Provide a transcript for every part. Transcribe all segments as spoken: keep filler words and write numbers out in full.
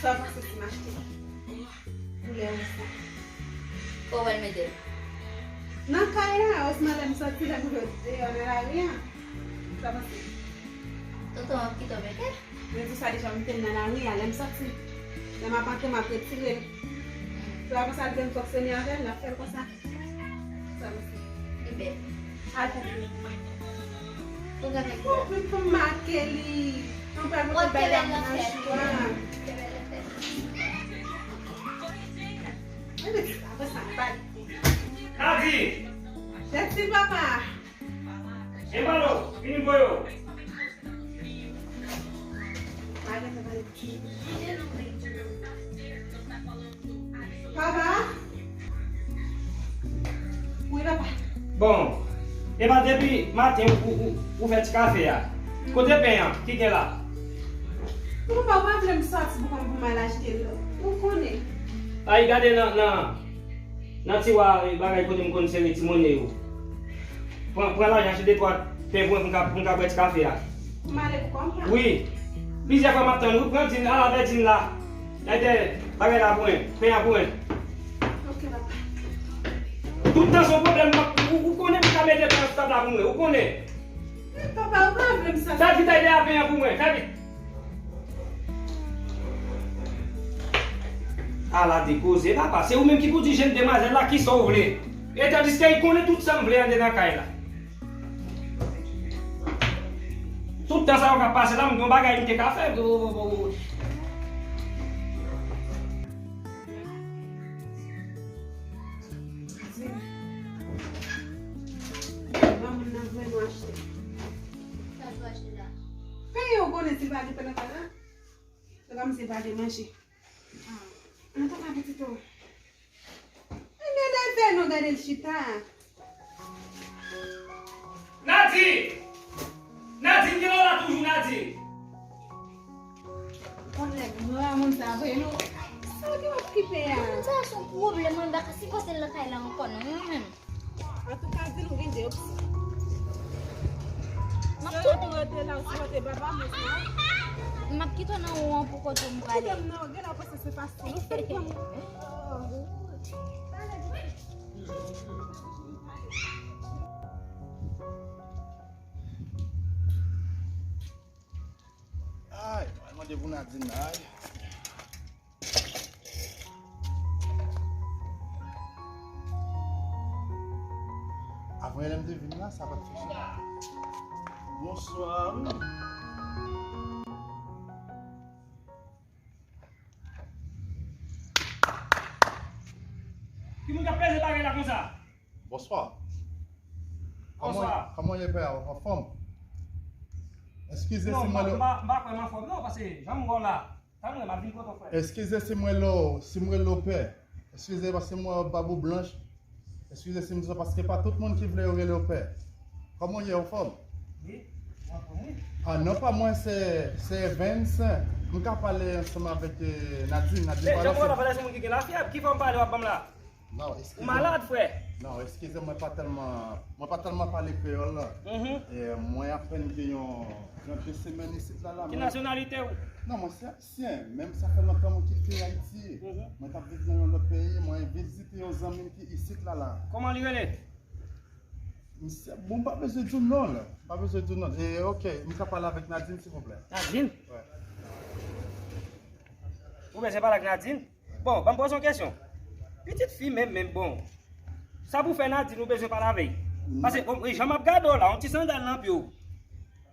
Sa w panse si m achte koulè wouj sa? Kote w pral mete l? Nan kay la, osnon lè m soti, lè m rive deyò nan lari a. Sa w panse? Tonton an ki tonbe, kè? Men tou sa deja m te nan lari a, lè m soti. Lè m ap antre, m ap retire l. Se pa konsa l vin fonksyone avè l, l ap fè l konsa. Sa misye. Li bèl. Al pou li. Pou gade. Pou, pou, pou make li. Mwen pral mete bay la nan jwa. Mwen di, apre sa, bay. Nadi! Jèti papa. E balo, vini voye w. Papa? Wi, papa. Bon, e pa depi maten ou, ou, ou fè ti kafe a. Kote pen an? Ki gen la? Papa, ou pa vle m soti pou konn pou m al achte l. Ou konnen. Ay, gade nan, nan, nan tiwa, e, bagay kote m konn sere ti monnen yo. Pran, pran lajan, achte de twa pen pou mwen, pou m ka, pou m ka bwè ti kafe a. Pou m ale pou kò m, pa? Wi. Plizyè fwa m ap tann ou, pran din, al avè din la. Mete bagay la pou mwen, pen an pou mwen. Ok, papa. Tout tan se yon pwoblèm, ou, ou konnen pou ka mete pen an sou tab la pou mwen, ou konnen. Men papa, ou pa vle m sa. Fè vit, ale avè pen an pou mwen, fè vit. Ala de koze, papa, se ou menm ki pou di jenn demwazèl la kisa w vle. E tandiske li konnen tout sa m vle anndan nan kay la. Tout tan sa yo k ap pase la, m gen yon bagay m te ka fè. Ban moun nan vrèman achte. Sa pou achte la? Peye w konnen si pa gen pen nan kay la. Se kòmsi pa gen manje. Antouka, pitit ou. Ebyen, leve non, gade l chita. Nadine! Nadine, gen w la toujou, Nadine? Kòlèg mwen, moun sa vre, non? Sa w gen w okipe a? Moun sa se yon pwoblèm, mwen pa ka sipòte l nan kay la ankò, non, mwen menm. Antouka, di nou gen de opsyon. M ap kite w rete la, ou sipòte papa, mwen sa. M ap kite w nan won an pou kote m prale. Kite m nan, gen la w panse se fasil. Ou fè l pran m. Ay, mwen mande pou Nadine la, ay. Avan lè m te vin la, sa pa t fè chita. Bonswa. Ki moun k ap peze bagay la konsa? Bonswa. Bonswa. Kòman, kòman w ye, pè a? Ou anfòm? Eskize si mwen... Non, m pa, m pa kwè m anfòm non, paske jan m wè w la, tann mwen, m ap vin kote w, frè. Eskize si mwen rele w, si mwen rele w pè. Eskize paske mwen wè w bab ou blanch. Eskize si m di sa, paske pa tout moun ki vle yo rele w pè. Kòman w ye, anfòm? Wi, m anfòm, wi. Ah, non pa mwen, se, se Evens. M ka pale ansanm avèk, eh, Nadine. Nadine, pale ansanm. Jan m wè w la, pale se moun ki gen lafyèb. Ki fòm pale w ap ban m la? Non, eskize m. Ou malad, frè? Non, eskize m, mwen pa tèlman, mwen pa tèlman pale kreyòl la. Mhm. E mwen apèn gen yon, yon de semèn isit la, la. Ki nasyonalite w? Non, mwen se ayisyen, menm sa fè lontan mwen kite Ayiti. Mhm. Mwen t ap viv nan yon lòt peyi, mwen vizite yon zanmi m ki isit la, la. Kòman li rele? Misye, bon, m pa bezwen di w non l. M pa bezwen di w non l. E, ok, m ka pale avèk Nadine, silvouplè? Nadine? Wi. Ou bezwen pale ak Nadine? Bon, ban m poze yon kesyon. Pitit fi menm, menm, bon. Sa pou fè Nadine ou bezwen pale avè l? Paske, bon, jan m ap gade w la, yon ti sandal nan pye w.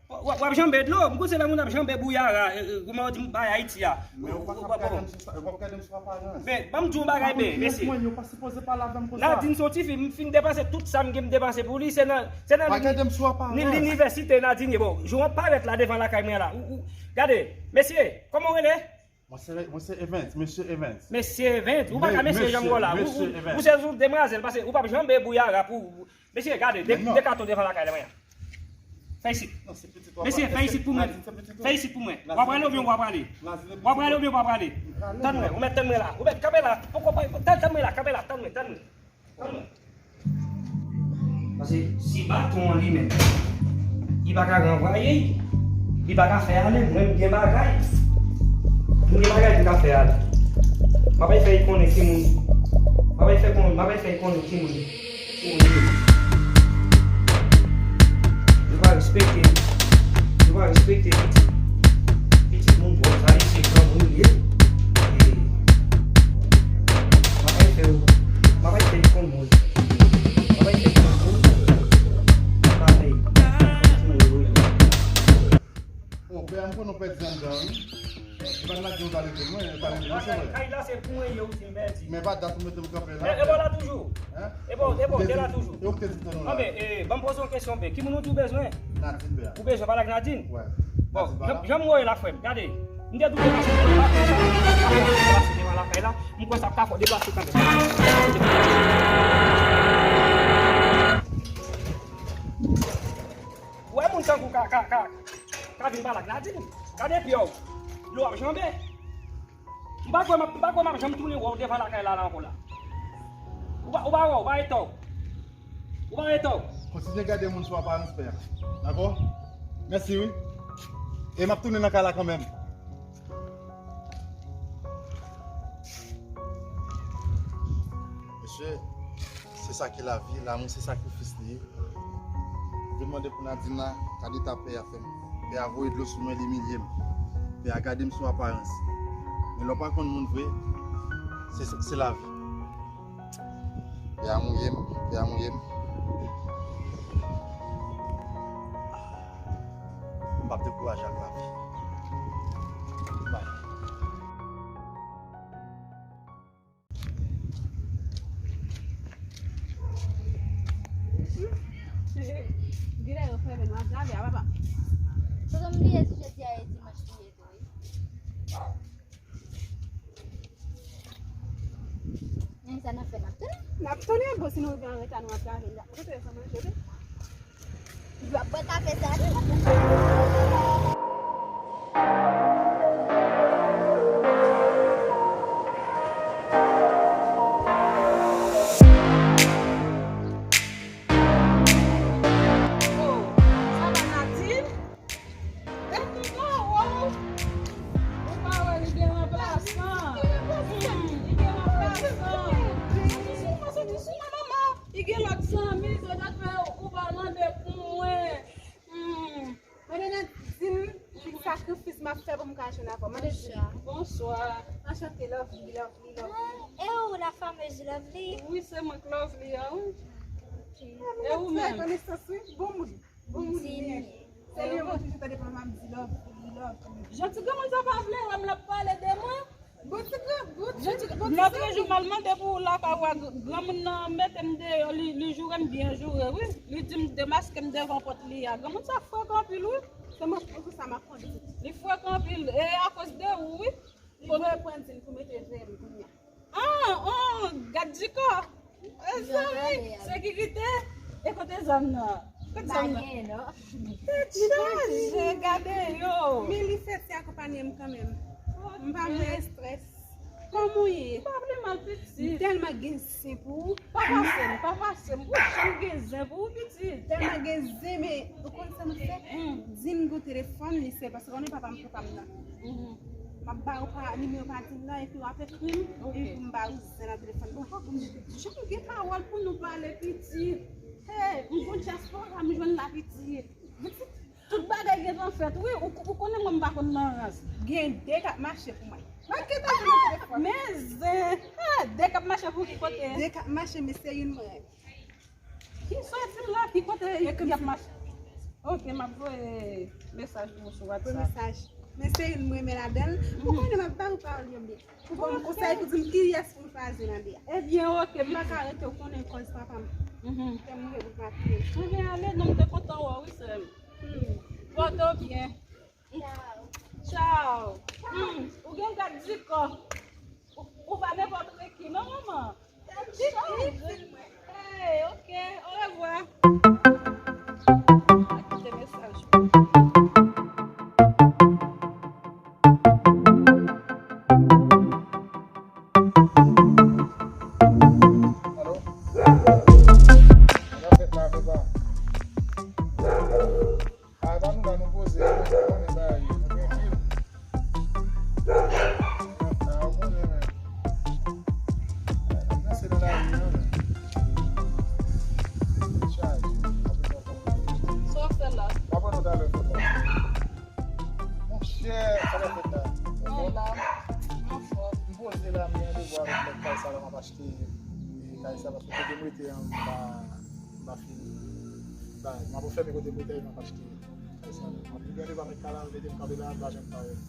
W ap, w ap janbe dlo. M konnen se lè moun ap janbe bouyara, e, e, kòman w di m bay Ayiti a. Men w pa ka gade m sou sa, w ap gade m sou aparans. Men, ban m di w yon bagay, men, mesye. Mwen, yo pa sipoze pale avè m konsa. Nadine se yon ti fi, m fin depanse tout sa m gen m depanse pou li, se nan, se nan... Pa gade m sou aparans. Li, linivèsite Nadine ye. Bon, jan w ap parèt la devan lakay mwen la. Ou, ou, gade, mesye, kòman w rele? Mwen se, mwen se Evens, mesye Evens. Mesye Evens, ou pa ka mesye jan m wè w la. Ou, ou, ou se yon demwazèl, paske ou p ap janbe bouyara pou, mesye, gade, de, de katon devan lakay la, mwen. Fè isit. Mesye, fè isit pou mwen. Fè isit pou mwen. W ap prale oubyen w pa prale? W ap prale oubyen w pa prale? Tann mwen, ou mèt tann mwen la. Ou mèt kanpe la. Poko pa, tann, tann mwen la, kanpe la, tann mwen, tann mwen. Tann mwen. Paske si baton an li menm, li pa ka ranvwaye, li pa ka fè ale, mwen m gen bagay. M gen bagay m ka fè ale. M ap fè l konnen ki moun. M ap fè konnen, m ap fè l konnen ki moun. Yo pa respekte, yo pa respekte pitit, pitit moun bò, sa li se granmoun li ye. E, m ap fè, m ap fè l konn moun. M ap fè l konn moun. M ap fè l konn moun. Bon, pè a, m konnen w pèdi anndan, wi. Epa n la di w ta leve lwen, w ta leve lwen, se vre. Kay la se pou mwen ye, ou di m pèdi. Men pa dat ou mete m kanpe la. E, e bò la toujou. Hein? E bò, e bò, te la toujou. E ou ki te di m tann ou la. Anben, e, ban m poze yon kesyon, ben, ki moun ou di w bezwen? Nadine, pè a. Ou bezwen pale ak Nadine? Wè. Bon, jan, jan m wè la, frè m, gade. M te di w deplase, deplase devan lakay la. M kwè sa ap ka fè w deplase kanmenm. Ou wè moun tankou ka, ka, ka, ka vin pale ak Nadine. Gade pye w. Dlo ap janbe. M pa kwè m ap, m pa kwè m ap janm tounen wè w devan lakay la, la ankò la. Ou pa, ou pa wè, ou pa etò. Ou pa etò. Kontinye gade moun sou aparans, pè a. Dakò? Mèsi, wi. E m ap tounen nan kay la kanmenm. Mesye, se sa ki lavi, lanmou se sakrifis li ye. Vin mande pou Nadine la, gade eta pè a fè m. Pè a voye dlo sou mwen, li imilye m. Pè a gade m sou aparans. Men lè w pa konn moun vre, se, se lavi. Pè a mouye m, pè a mouye m. M p ap dekouraje ak lavi. Bye. Genlè yo fèmen, nou ap lave a, papa. Foto m bliye si jodi a e dimanch li ye tou, wi. Men sa n ap fè, n ap tounen? N ap tounen, bon, si nou rive an reta, nou ap lave l la. Kote yo fè manje, wi? Dlo ap bwè kafe sa tou. Oh, sa va, Nadine? Epi non, wow. Ou pa wè li gen ranplasan. Hmm, li gen ranplasan. Soti sou mwen, soti sou mwen, manman. Li gen lòt zanmi, se sa k fè ou pa mande pou mwen. Hmm. Mande Nadine ki sakrifis m ap fè pou m ka jwenn avè w. Mande Nadine. Bonswa. Anchante, Lovely, Lovely, Lovely. Ah, e ou la fameuse Lovely? Wi, se mwen k Lovely a, wi. Ok. E ou menm? Konesans, wi. Bon moun. Bon moun li ye. Se li yo mwen toujou tande papa m ap di Lovely, Lovely. Jan ti granmoun sa pa vle wè m l ap pale de mwen. Bon ti gran, bon ti gran. Lòt jou m al mande pou ou lakay ou a, granmoun nan mete m deyò, li, li joure m byen joure, wi. Li di m demaske m devan pòt li a. Granmoun sa frekan anpil, wi. Se mwen pou sa m ap konnen. Li frekan anpil, e akoz de ou, wi. Li voye pran di l pou mete veye m kounye a. Ah, oh, gad di kò. Mezanmi, sekirite. E kote zam nan? Kote zam nan? Tèt chaje, gade yo. Men li fè ti akonpanye m kanmenm. M pa vle estrès. Kòman w ye? M pa vle mal, pitit. M tèlman gen zen pou ou. Pa pase m, pa pase m. Ou janm gen zen pou ou, pitit. Tèlman gen zen, men ou konn sa m fè? Hmm. Di m gen telefòn li, se paske konnen papa m papa m nan. Mhm. M ap ba ou pa, nimewo pa di m nan, epi w ap ekri m, epi m ba ou zen nan telefòn. Bon, fòk m di, jan m gen pawòl pou nou pale, pitit. Hey, m gon dyaspora, m jwenn la, pitit. Pitit, tout bagay gentan fèt, wi, ou, ou konnen mwen m pa konn nan rans. Gen de k ap mache pou mwen. Mwen gentan jwenn nan telefòn. Men zen, ah, de k ap mache pou ki kote? De k ap mache, men se youn mwen renmen. Ki soti m la, ki kote y ap mache? Ok, m ap voye mesaj pou ou sou WhatsApp. Voye mesaj. Men se youn m renmen ladan l. Ou konnen m ap ba ou pawòl yo byen. Ou ban m konsèy pou di m kiyès pou m chwazi nan de a. Ebyen, ok, m pa ka rete, ou konnen kòz papa m. Fè m mouri pou m pa touye. Ebyen, ale non, m te kontan wè w, wi, sè m. Pòte w byen. Tchaw. Hmm, ou gen gad di kò. Ou, ou pa nenpòt reki, non, manman? Hey, ok, orevwa. Mwen kite mesaj M gen randevou avèk mèt kay sa la, m ap achte kay sa, paske kote m rete an, m pa, m pa fin bay. M ap fèmen kote m rete a, m ap achte kay sa la. M ap gen randevou avèk mèt kay la, m mete m kanpe la, m pa janm parèt.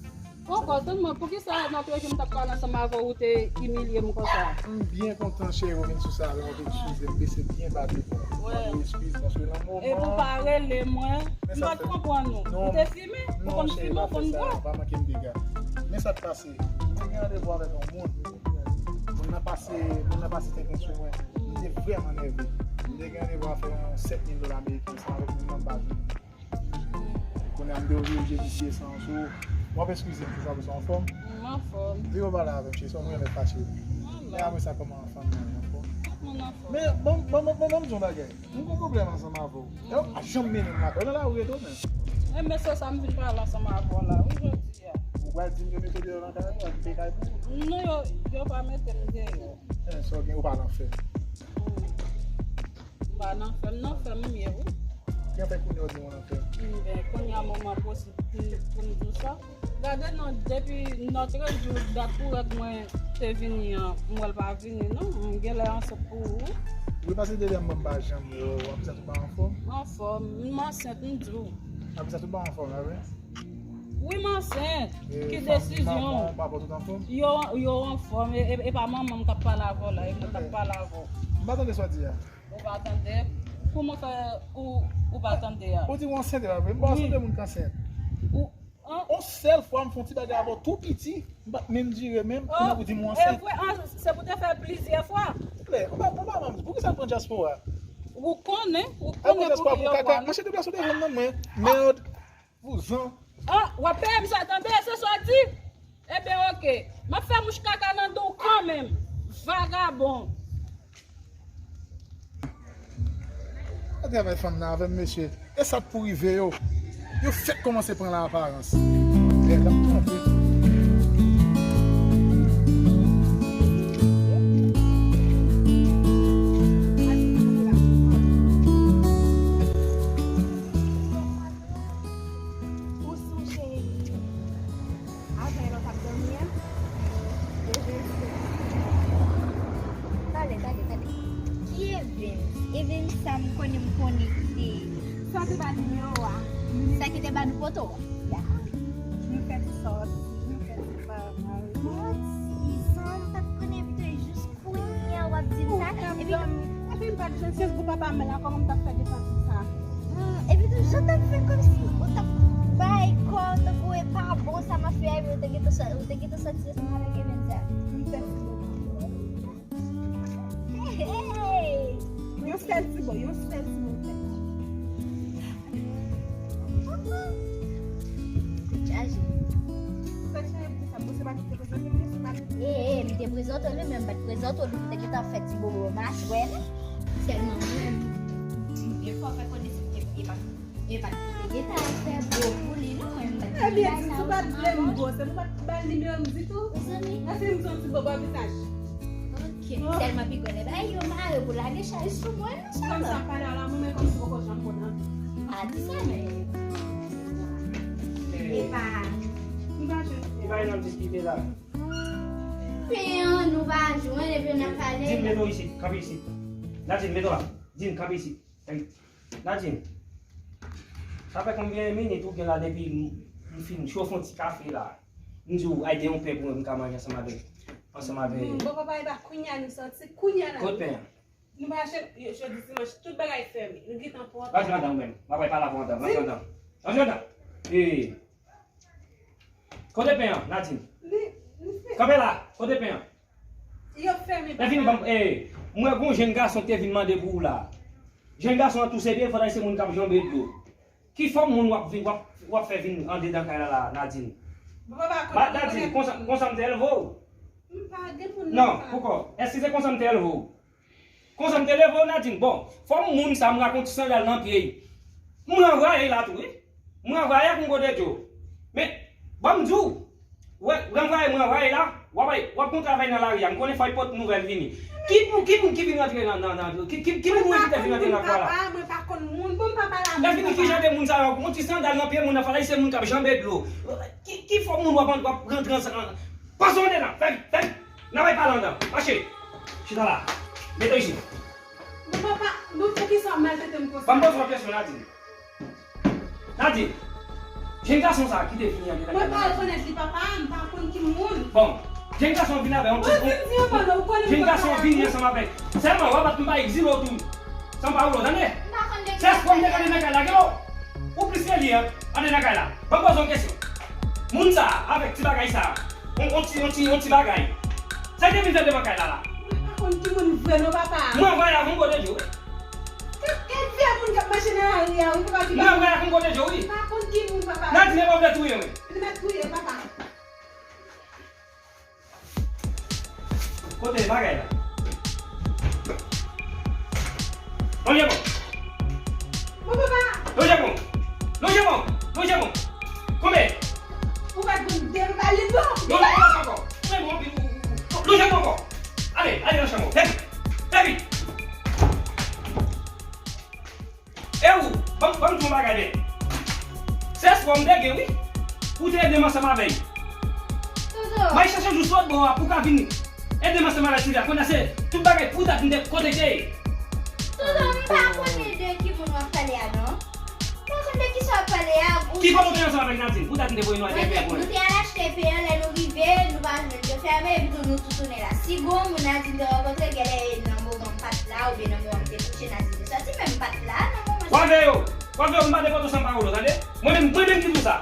Poko, tann mwen, poukisa lòt jou m t ap pale ansanm avè w, ou te imilye m konsa? M byen kontan, cheri, ou vin sou sa la, ou te eskize m, bese byen ba devan. Mande eskiz, paske nan moman. Epi w pa rele mwen. M pa t konprann ou. Ou te fimen? Ou konn fimen, ou konn bwè? Pa manke m dega. Men sa k pase. M te gen randevou avèk yon moun. Moun nan pase, moun nan pase tenten sou mwen. M te vrèman nève. M te gen randevou a fè yon sèt mil dola ameriken ansanm avèk moun nan, m pa jwenn li. Kounye a m te oblije visye san sou. W ap eskize m pou sa, pou sa anfòm? M anfòm. Vin pale avè m, cheri, sa w renmen fache. Men apre sa, kòman fanm nan ye, anfòm? Tout moun anfòm. Men, bon, bon, bon, bon, bon, m di yon bagay. M gon pwoblèm ansanm avè w. E w pa janm mennen m lakay. Nan lari tou, men. E men se sa m vin pale ansanm avè w la, wi, jodi a. Ou pral di m yo mete w deyò nan kay la, ou pral kite kay pou ou? Non, yo, yo pa mete m deyò. E, sa w gen, ou pa nan fè. M pa nan fè m, nan fè m ye, wi. Ki anfè kounye a w di w nan fè m? Enben, kounye a moman posib pou, pou m di w sa. Gade non, depi nòtrejou, dat pou règ mwen te vini an, m wè l pa vini non. M genlè ansent pou ou. Wi, paske depi a m pa janm wè w, apre sa tou pa anfòm? Anfòm, m ansent, m di w. Apre sa tou pa anfòm, la vre? Wi, m ansent. Ki desizyon? Yo, yo anfòm, e, e, e pa manman m k ap pale avè w la, e mwen k ap pale avè w. M pa tande sa w di a. Ou pa tande? Kòman fè ou, ou pa tande a? Ou di w ansent, e pa vre? M pa sanble moun k ansent. Ou, an? On sèl fwa m fè yon ti bagay avè w tou piti, m pa t menm dire menm, kounye a ou di m w ansent. E vre, an, se pou te fè plizyè fwa. Souple, ou pa, ou pa manm, poukisa w pran dyaspora? Ou konnen, ou konnen pou ki yo pran. Mwen se te plas ou te jwenn nan mwen. Mèd. Vouzan. Ah, w ap peye m sa, tande, se sa w di? Ebyen, oke. M ap fè mouch kaka nan do w kanmenm. Vagabon. Pa travay fanm nan avè m, mesye. E sa k pou rive yo. Yo fèk kòmanse pran laparans. Lè l ap twonpe. Ou sonje avè lè w t ap dòmi a? Evens. Tande, tande, tande. Ki Evens? Evens sa m konnen, m konekte. Sa te ba nimewo a? Sa ki te ba nou foto a? Ya. Nou fè ti sòti, nou fè ti bagay. Sòti, sa m pa t konnen, epi tou jis kounye a w ap di m sa. Epi, epi m pa t jwenn se gwo papa m la, kòman m t ap fè defann sa? Ah, epi tou, jan w t ap fè kòmsi ou t ap bay kò w tankou e pa bon sa m ap fè a, epi ou te gentan sa, ou te gentan sòti ansanm avèk Evens sa. M fè ti bon. Hey, hey. Yon sèl ti bon, yon sèl ti bon fè. Chaje. Sa chaje pou sa, bon, se pa tout. E, e, m te prezante w li, men m pa t prezante w li, m te gentan fè ti bobo machwè la. Sèlman mwen menm, e fò fè konnen si e, e pa, e pa t pou te gentan fè bo pou li, non, mwen m pa t. Ebyen, si w pa t vle m bo, se pou w pa t ba l nimewo m ditou. Mezanmi. Èske m se yon ti bobo a visaj? Ok, sèlman pi gwo lè bagay yo mare pou lage chay sou mwen, non, sèlman. Kòmsi w ap pale a la, mwen menm kòmsi poko janm konn an. Pa di sa, men. E pa. M pa jwenn. Ki bagay n ap diskite la? Men, nou pa jwenn epi n ap pale. Din, mete w isit, kanpe isit. Nadine, mete w la. Din, kanpe isit. Nadine, sa fè konbyen minit ou gen la depi m, m fin chofe yon ti kafe la? M di w, ay, gen yon pen pou mwen, m ka manje ansanm avèk, ansanm avèk. Bon, papa, e pa kounye a nou sòti, kounye a la. Kot pen an? Nou pa achte, yo, jodi dimanch, tout bagay fèmen. Nou gentan pran. Rantre anndan ou menm. M ap pale avè w anndan. Rantre anndan. Rantre anndan. Ee. Kote pen an, Nadine? Li, li fè. Kanpe la. Kote pen an? Yo fèmen, papa. Lè fini, ban m, ee. M wè gon jenn gason ki te vin mande pou ou la. Jenn gason an touse pye, fò ta se moun k ap janbe dlo. Ki fòm moun w ap vin, w ap, w ap fè vin andedan kay la, la, Nadine? Bon, papa, Nadine, konsa, konsa m te elve w? M pa gen moun nan. Non, poko. Èske se konsa m te elve w? Konsa m te leve w, Nadine. Bon, fò m moun sa m rakonte sandal nan pye l. M ranvwaye la tou, wi. M ranvwaye ak m kote djo. Men, ban m di w, wè, ranvwaye m ranvwaye la, w ap, w ap gon travay nan lari a. M konnen fò y pot nouvèl vini. Ki pou, ki moun ki vin rantre nan, nan, nan, ki, ki, ki moun mwen ki te vin rantre nan kwa la? Mwen pa konn moun, bon, m pa pale a moun. Lè fini, ki jan de moun sa yo? Yon ti sandal nan pye moun nan, fò l se moun k ap janbe dlo. Ki, ki fò moun w ap, w ap rantre ansanm? Pase w andedan, fè vit, fè vit. N a bay pale anndan. Mache. Chita la. Mete w isit. Bon, papa, bon, poukisa w ap maltrete m konsa? Ban m poze w yon kesyon, Nadine. Nadine, jenn gason sa a ki te vini an, ki te... Mwen pa rekonèt li, papa, m pa konn ki moun. Bon, jenn gason vini avè yon ti... Mwen fin di yon bò non, ou konnen m... Jenn gason vini ansanm avèk. Sèlman, w ap bat m pa egzile w tou. San pawòl, tande? M pa konn de ki... Sès, pran m te gade nan kay la, gen w. Ou plis ke li an, antre nan kay la. Ban m poze w yon kesyon. Moun sa a, avèk ti bagay sa a, yon, yon ti, yon ti, yon ti bagay. Sa l te vin fè devan kay la la? Mwen pa konn ki moun vre non, papa. Mwen vwayè avè yon gwo de djo, wi. Kèk, kèk vye moun k ap mache nan lari a, wi, papa, ki... Mwen vwayè avè yon gwo de djo, wi. M pa konn ki moun, papa. Nadine, e pa w vle touye m, wi. Li mèt touye, papa. Kote bagay la? Lonje bon. Bon, papa. Lonje bon. Lonje bon. Lonje bon. Konbe? Ou pa t konn de pale non. Non, non, non, ankò. Ou menm, ou anpil, ou, ou, ou. Lonje bon ankò. Ale, ale nan chanm ou. Fè vit. Fè vit. E ou, ban m, ban m di w yon bagay byen. Se espwa m te gen, wi. Pou w te ede m ansanm avè l. Toto. M al chache jou sou lòt bò a pou w ka vin ede m ansanm avè Silvia. Kounye a se tout bagay pou dat m te kote te ye. Toto, m pa konnen de ki moun w ap pale a, non. M pa konn de kisa w ap pale a. Ki kote w te ansanm avèk Nadine? Pou dat m te voye nou al fè pou nou. Nou te al achte pen an, lè nou rive, nou pa jwenn yo fèmen, epi tou nou tou tounen la. Si gon moun Nadine te rankontre, genlè nan moman m pa t la, oubyen nan moman m te kouche, Nadine te sòti, men m pa t la nan moman sa. W a veye w! W a veye w, m pa de foto san pawolo, tande? Mwen menm, mwen menm ki di w sa.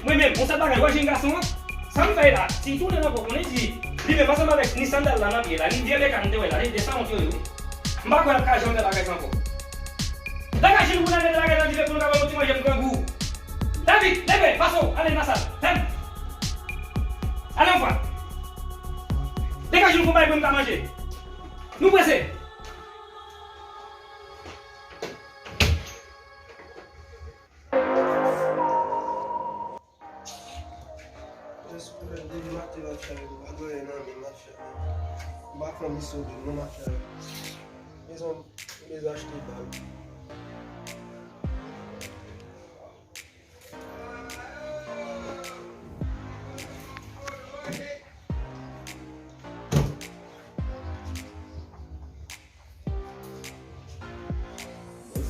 Mwen menm, yon sèl bagay, w wè jenn gason an? Sa m fè la, si l tounen ankò, konnen di, li menm ansanm avèk ni sandal la nan pye la, ni vye bekan m te wè la, li de sanwont yo ye, wi. M pa kwè l ap ka janm fè bagay sa ankò. Degaje nou pou n al mete bagay nan dife pou nou ka ban nou ti manje pou grangou. David, leve, pase w, ale nan sal. Fè m. Ale yon fwa. Degaje nou pou n bay pou n ka manje. Nou prese. Jis pou fè depi maten m ap chale, m pa gen anyen nan men m ap chale. M pa fè misyon vre non m ap chale. Bezwen, bezwen achte bag.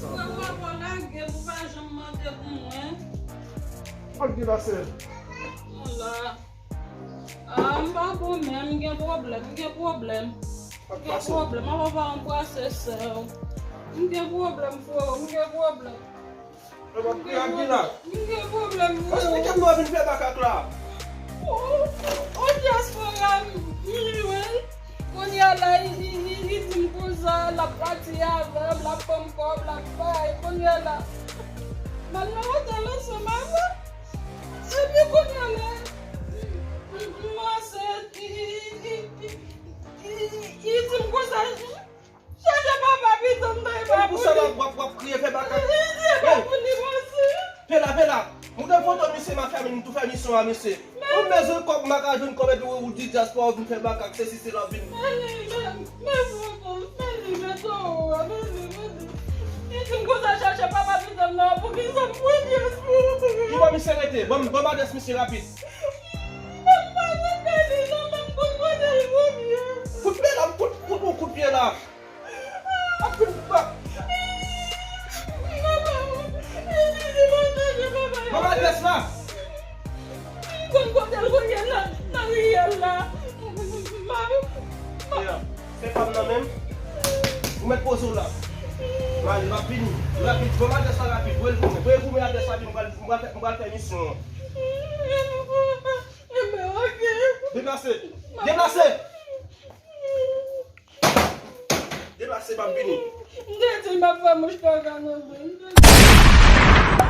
Ou pa, pa, pa lage, ou pa janm mande pou mwen. Ak di la sè. Ala. Ah, m pa bon menm, m gen pwoblèm, m gen pwoblèm. M gen pwoblèm, m ap anbrase sè w. M gen pwoblèm, frè, m gen pwoblèm. Mwen ap kriye ak Gina. M gen pwoblèm, wi. Esplike m nou vin fè makak la. O, o, o dyaspora m jwe. Kounye a la, li, li, li, li di m konsa, l ap pati avè m, l ap ban m kòb, l ap bay. Kounye a la, m al nan otèl ansanm avè l. Epi kounye a la, m, m, m ansent, li, li, li di m konsa, Chache papa pitit m nan, e pa pou li. Pou sa w ap, w ap, w ap kriye, fè makak. Li di e pa pou li, mwen si. Pela, pela. M gen foto misye m ap fè, m tou fè misyon a misye. Ou bezwen kòb, m pa ka jwenn kòb, epi ou di dyaspora ou vin fè makak, sesi sela, w ap vin. Men li, men, men foto, men li, men to, men li, men li. Li di m konsa chache papa pitit m nan, poukisa m pran dyaspora? Ki bò misye rete? Ban m, ban m adrès misye rapid. Mwen pa konn kote li, non, mwen konn kote l, Bondye. Kout pye la, kout, kout, kout pye la. Ap fin bak. Ban m adrès la. M konn kote l kounye a nan, nan riyèl la. Ma, ma. Yeah. Se pa m nan menm. Ou mèt poze w la. M ale, m ap vini. Rapid, ban m adrès la rapid. Voye l pou mwen. Voye pou mwen adrès la, m pral, m pral fè, m pral fè misyon an. Deplase. Deplase. Deplase, m ap vini. M te di l m ap fè mouch kaka nan men l.